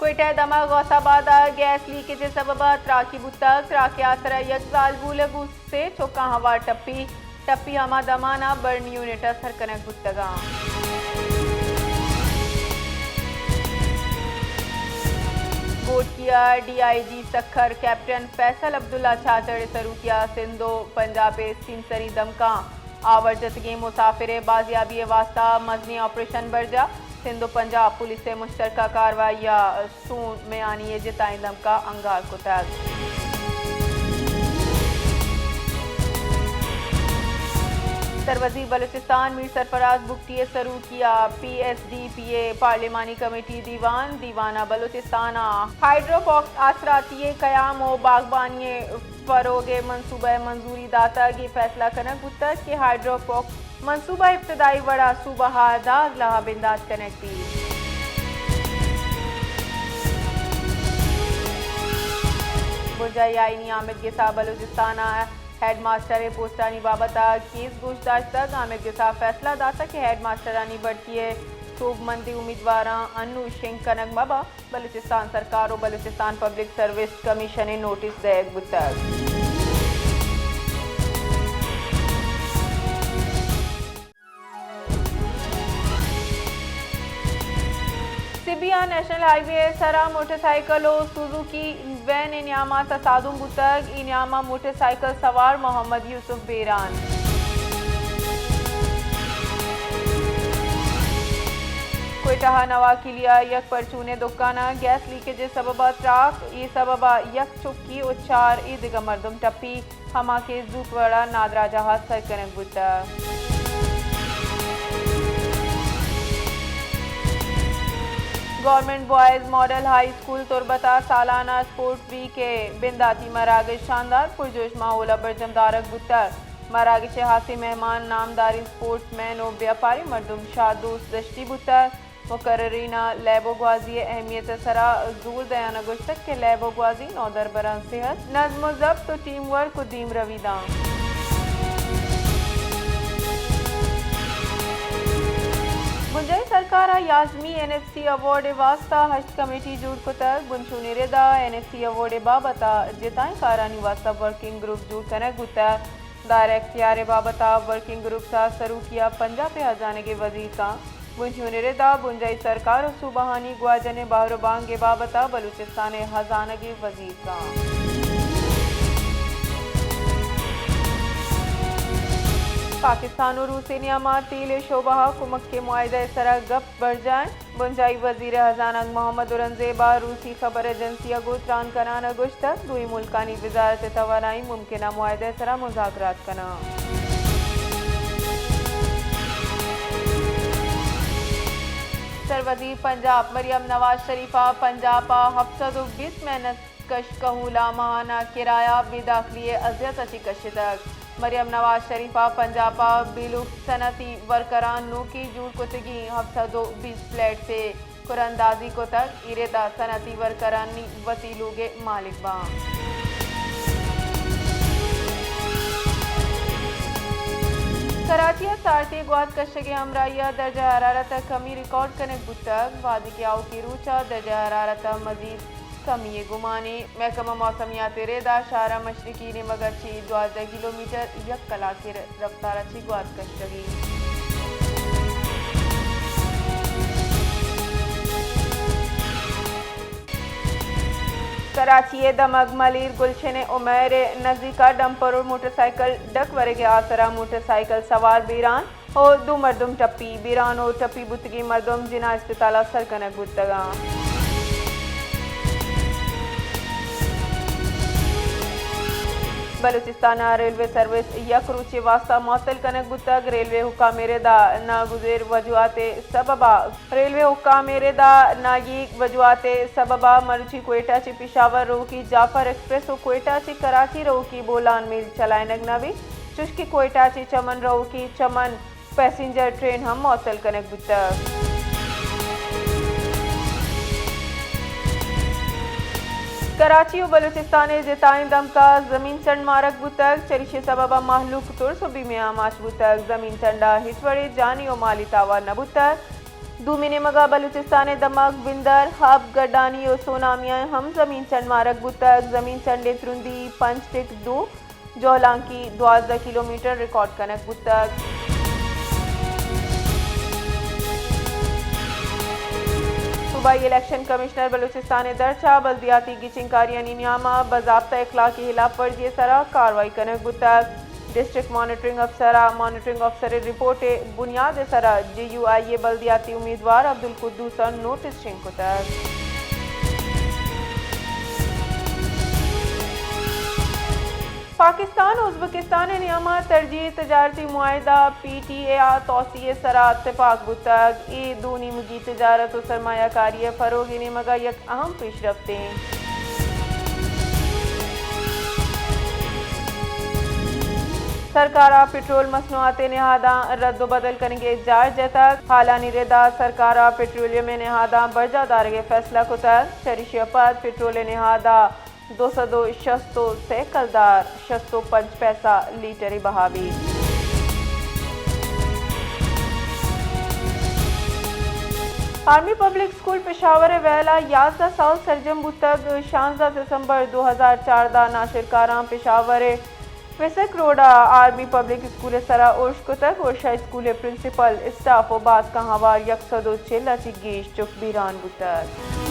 کوئٹہ ءِ دمگ غوث آباد ءَ گیس لیکیج ءِ سبب ءَ تراکی بوتگ۔ تراک ءِ آسر ءَ یک زالبول ءُ گوں سے چکاں ہوار ٹپی۔ ٹپی ہما دمان ءَ برن یونٹ ءَ سر کنگ بوتگ اَنت۔ گھوٹکی ءِ ڈی آئی جی سکھر کیپٹن فیصل عبداللہ چاچڑ ءِ سروکی ءَ سندھ ءُ پنجاب ءِ سیمسری دمگاں آور جتگیں مسافر ءِ بازیابی ءِ واستہ مزنیں آپریشن برجاہ۔ سندھ ءُ پنجاب پولیس ءِ مشترکہ کاروائی ءَ سون میانی ءِ جتائیں دمگاں انگار کتگ۔ سروزیر بلوچستان میر سرفراز بگٹی ءِ سروکی ءَ پی ایس ڈی پی ءِ پارلیمانی کمیٹی دیوان۔ دیوان ءَ بلوچستان ءَ ہائیڈروپونکس آسراتی ءِ قیام ءُ باغبانی ءِ فروغ ءِ منصوبہ ءِ منظوری داتگ۔ اے فیصلہ کنگ بوتگ کہ ہائیڈروپونکس منصوبہ ابتدائی وڑ ءَ صوبہ ءَ دہ اضلاع ءَ بندات کنگ بیت۔ بنجاہی آئینی حامد گس ءَ بلوچستان ءِ ہیڈ ماسٹر ءِ پوسٹانی بابت ءَ کیس گوش داشتگ۔ حامد گس ءَ فیصلہ داتگ کہ ہیڈ ماسٹرانی بھرتی ءِ سوبمندیں امیدواراں انوں شنگ کنگ مہ بنت۔ بلوچستان سرکار ءُ بلوچستان پبلک سروس کمیشن ءَ نوٹس دئیگ بوتگ۔ سبی ءَ نیشنل ہائی وے ءِ سر ءَ موٹر سائیکل ءُ سوزوکی وین ءِ نیام ءَ تصادم بوتگ۔ اے نیام ءَ موٹر سائیکل سوار محمد یوسف بیران۔ کوئٹہ ءِ نواکلی ءَ یک پرچون ءِ دکان ءَ گیس لیکیج ءِ سبب ءَ تراک، اے سبب ءَ یک چکی ءُ چار اے دگہ مردم ٹپی، ہما کیس زوت وڑ ءَ نادراہجاہ ءَ سر کنگ بوتگ۔ Government boys model high school تربت ءَ سالانہ اسپورٹ ویک ءِ بنداتی مراگش شاندار پرجوش ماحول ءَ برجم دارگ بوتگ۔ مراگش ءِ ہاسیں مہمان نامداریں اسپورٹس مین ءُ بیاپاری مردم شاہ دوست دشتی بوتگ۔ مقررین ءَ لیب ءُ گوازی ءِ اہمیت ءِ سرا زور دیان ءَ گوشتگ کہ لیب ءُ گوازی نودربراں صحت، نظم ءُ ضبط ءُ ٹیم ورک ءُ دیمروی داں۔ بنجاہی سرکار ءَ یازمی این ایف سی ایوارڈ ءِ واستہ ہشت کمیٹی جوڑ کتگ۔ بنشونی رد ءَ این ایف سی ایوارڈ ءِ بابت ءَ جتائیں کارانی واستہ ورکنگ گروپ جوڑ کنگ بوتگ۔ دائرہ اختیار ءِ بابت ءَ ورکنگ گروپس ءِ سروکی ءَ پنجاب ءِ ہزانگ ءِ وزیر کاں۔ بنشونی رد ءَ بنجاہی سرکار ءُ صوبہانی گواجن ءِ بہر ءُ بانگ ءِ بابت ءَ بلوچستان ءِ ہزانگ ءِ وزیر کاں۔ پاکستان ءُ روس ءِ نیام ءَ تیل ءِ شعبہ ءَ کمک ءِ معاہدہ ءِ سرا گپ برجاہ اِنت۔ بنجاہی وزیر ءِ ہزانگ محمد اورنگزیب ءَ روسی خبر ایجنسی ءَ گوں تران کنان ءَ گوشتگ، دوئیں ملکانی وزارت توانائی ممکنہ معاہدہ ءِ سرا مذاکرات کناں۔ سروزیر پنجاب مریم نواز شریف ءَ پنجاب ءَ ہپت سد ءُ بیست محنت کش کہول ءَ ماہانہ کرایہ بے داخلی ءِ ازیت ءَ چہ کشتگ۔ مریم نواز شریف ءَ پنجاب ءَ بے لوگ صنعتی ورکراں نوکیں جوڑ کتگیں ہپت سد ءُ بیست فلیٹس ءِ قرعہ اندازی کتگ۔ اے رد ءَ صنعتی ورکرانی وتی لوگ ءِ مالک باں۔ کراچی ءَ سارتی گوات کشگ ءِ ہمراہی ءَ درجہ حرارت ءَ کمی ریکارڈ کنگ بوتگ، وہدے کہ آؤکیں روچ ءَ درجہ حرارت ءَ مزید کمی ءِ گمان اِنت۔ محکمہ موسمیات ءِ رد ءَ شہر ءِ مشرقی نیمگ ءَ چہ دوازدہ کلومیٹر یک کلاک ءِ رفتار ءَ چہ گوات کشگ ءَ اِنت۔ کراچی ءِ دمگ ملیر گلشن ءِ عمیر ءِ نزیک ءَ ڈمپر ءُ موٹر سائیکل ڈک ورگ ءِ آسر ءَ موٹر سائیکل سوار بیران ءُ دو مردم ٹپی۔ بیران ءُ ٹپی بوتگیں مردم جناح اسپتال ءَ سر کنگ بوتگ اَنت۔ بلوچستان ءَ ریلوے سروس یک روچے ءِ واستہ معطل کنگ بوتگ۔ ریلوے حکام ءِ رد ءَ ناگزیر وجوہات ءِ سبب ءَ ریلوے حکام ءِ رد ءَ ناگیگ وجوہات ءِ سبب ءَ مروچی کوئٹہ چہ پشاور روکی جعفر ایکسپریس ءُ کوئٹہ چہ کراچی روکی بولان میل چلائینگ نہ بیت، چوشکہ کوئٹہ چہ چمن روکی چمن پیسنجر ٹرین ہم معطل کنگ بوتگ۔ کراچی ءُ بلوچستان ءِ جتائیں دمگ ءَ زمین چنڈ مارگ بوتگ، چریشی ءِ سبب ءَ مہلوک ترس ءُ بیمے ءَ آماچ بوتگ۔ زمین چنڈ ءَ ہچ وڑیں جانی ءُ مالی تاوان نہ بوتگ۔ دومی نیمگ ءَ بلوچستان ءِ دمگ بندر، ہب، گڈانی ءُ سونامی ءَ ہم زمین چنڈ مارگ بوتگ۔ زمین چنڈ ءِ ترندی پنچ ٹک دو، جہلانکی دوازدہ کلومیٹر ریکارڈ کنگ بوتگ۔ صوبائی الیکشن کمشنر بلوچستان ءِ درچ ءَ بلدیاتی گچینکاریانی نیام ءَ باضابطہ اخلاقی ہلاپ ورزی ءِ سرا کاروائی کنگ بوتگ۔ ڈسٹرکٹ مانیٹرنگ افسر ءَ مانیٹرنگ افسر ءِ رپورٹ ءِ بنیاد ءِ سرا جے یو آئی ءِ بلدیاتی امیدوار عبدالقدوس ءَ نوٹس شنگ کتگ۔ پاکستان ءُ ازبکستان ءِ نیام ءَ ترجیحی تجارتی معاہدہ پی ٹی اے ءِ توسیع ءِ سرا اتفاق بوتگ۔ اے دو نیمگی تجارت ءُ سرمایہ کاری ءِ فروغ ءِ نیمگ ءَ یک اہم پیشرفت ایں۔ سرکار ءَ پٹرول مصنوعات ءِ نہاداں رد ءُ بدل کنگ ءِ جار جتگ۔ ہالانی رد ءَ سرکار ءَ پٹرولیم ءِ نہاداں برجاہ دارگ ءِ فیصلہ کتگ۔ چریشی ءَ پد پٹرول ءِ نہاد ءَ دو سد ءُ شست ءُ سے کلدار شست ءُ پنچ پیسہ لیٹر ءِ بہا بیت۔ آرمی پبلک اسکول پشاور ءِ ویل ءَ یازدہ سال سرجم بوتگ۔ شانزدہ دسمبر دو ہزار چاردہ ءَ ناشرکاراں پشاور ءِ فسک روڈ ءَ آرمی پبلک اسکول ءِ سرا ارش کتگ ءُ ارش ءَ اسکول ءِ پرنسپل، اسٹاف ءُ باسکاں ہوار یک سد ءُ چل ءَ چہ گیش چک بیران بوتگ۔